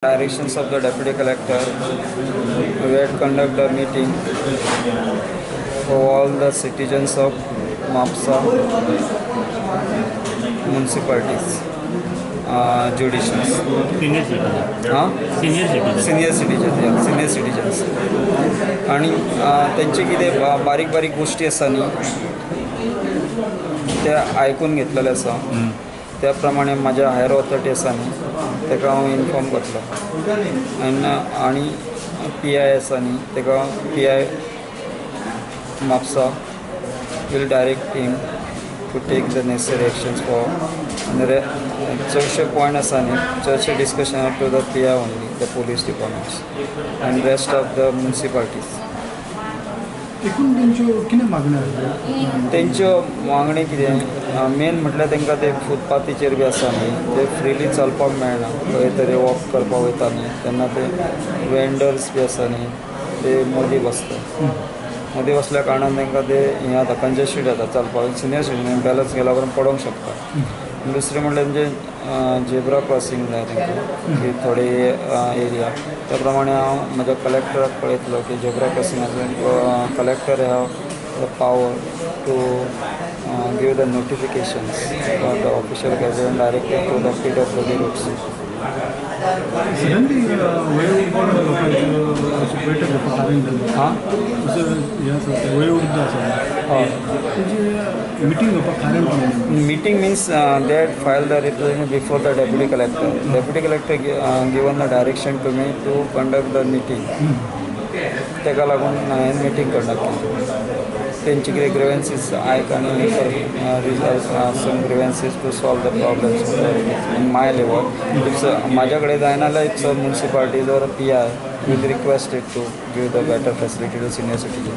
Directions of the Deputy Collector, we had conducted a meeting for all the citizens of Mapsa municipalities, judicials. Senior citizen. हां. Senior citizen. Senior citizen, या senior citizens. आनी तेंचे कितें बारीक बारीक गोश्टी आसा न्ही, ते आयकून घेतलेले आसा. त्या प्रमाणे म्हाज्या हायर ऑथॉरिटी आसा न्ही, ताका हांव इनफॉर्म करतलो. आनी पी I आसा न्ही, ताका PI Mapusa will direct him to take the necessary actions for. आनी चडशे पॉयंट आसा न्ही, चडशे discussion to the PI only, the police departments and rest of the municipalities. एकूण तेंच्यो कितें मागण्यो आसल्यो? तेंच्यो मागणी कितें मेन म्हटल्यार तांकां ते फुटपाथीचेर बी आसा न्ही, ते फ्रिली चलपाक मेळना. खंय तरी वॉक करपाक वयता न्ही, तेन्ना ते वेंडर्स बी आसा न्ही, ते मदीं बसता. मदीं बसल्या कारणान तांकां ते हें जाता, कंजेस्टेड जाता चलपाक. सिनियर सिटीजन बॅलन्स गेल्या उपरांत पडोंक शकता. दुसरें म्हणल्यार तेंचे झेब्रा क्रॉसींग जाय तांकां की थोडे एरिया. त्या प्रमाणे हांव म्हज्या कलेक्टराक पळयतलो की झेब्रा क्रॉसींग आसा. Collector have the power to give the notifications for the official gazette directly to the PWD roads. Suddenly वयोवृद्ध लोकांच्यो अशी बैठक घेवपाक कारण जालें? हां. असो हें आसा, वयोवृद्ध आसा, हय. तेजी मिटींग घेवपाक कारण कितें? Meeting means they had filed the representation before the deputy collector. Deputy collector given the direction to me to conduct the meeting. ताका लागून हांवें मिटींग कंडक्ट केली. तेंची कितें ग्रिवन्सीस आयक आनी resolve some grievances to solve the problems in my level. If म्हाज्या कडेन जायना जाल्यार it's municipalities or PI will requested to give the better facility to senior citizen.